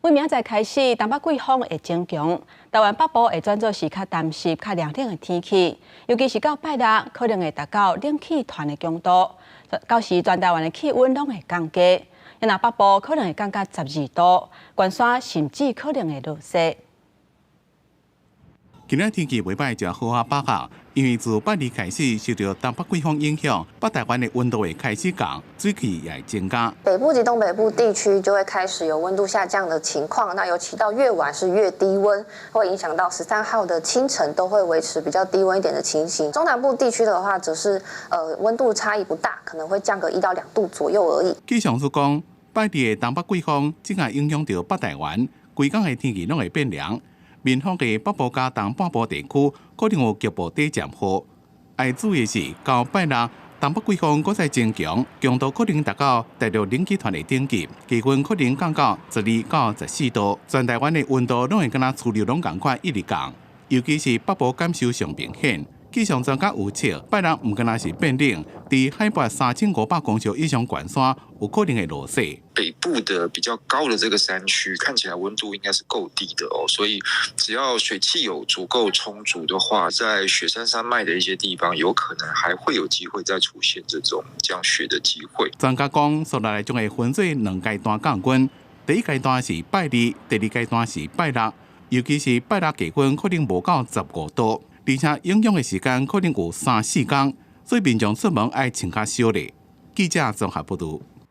為明仔載開始，東北季風會增強，台灣北部會轉做是較乾濕、較涼冷的天氣，尤其是到拜六，可能會達到冷氣團的強度，到時全台灣的氣溫攏會降低，若北部可能會降到12度，懸山甚至可能會落雪。今仔天氣袂䆀，就好好把握，因為自拜二開始受著東北季風影響，北台灣的溫度會開始降，水汽也會增加。北部及東北部地區就會開始有溫度下降的情況，那尤其到越晚是越低溫，會影響到13號的清晨都會維持比較低溫一點的情形。中南部地區的話，則是溫度差異不大，可能會降個1到2度左右而已。氣象署講，拜二的東北季風正在影響著北台灣，規工的天氣攏會變涼。民福的北部佮東半部地區可能有局部短暫雨。愛注意的是，到拜六東北季風閣再增強，強度可能達到大陸冷氣團的等級，低溫可能降到12到14度。全台灣的溫度攏會敢若趨勢攏仝款一直降，尤其是北部感受上明顯。氣象專家預測，拜六毋敢若是變冷，佇海拔3500公尺以上懸山有可能會落雪。北部的比較高的這個山區，看起來溫度應該是夠低的哦，所以只要水汽有足夠充足的話，在雪山山脈的一些地方，有可能還會有機會再出現這種降雪的機會。專家講，紲落來將會分做兩階段降溫，第一階段是拜二，第二階段是拜六，尤其是拜六低溫可能無到15度。而且影響的時間可能有三四工，所以民眾出門愛穿較少咧。記者綜合報導。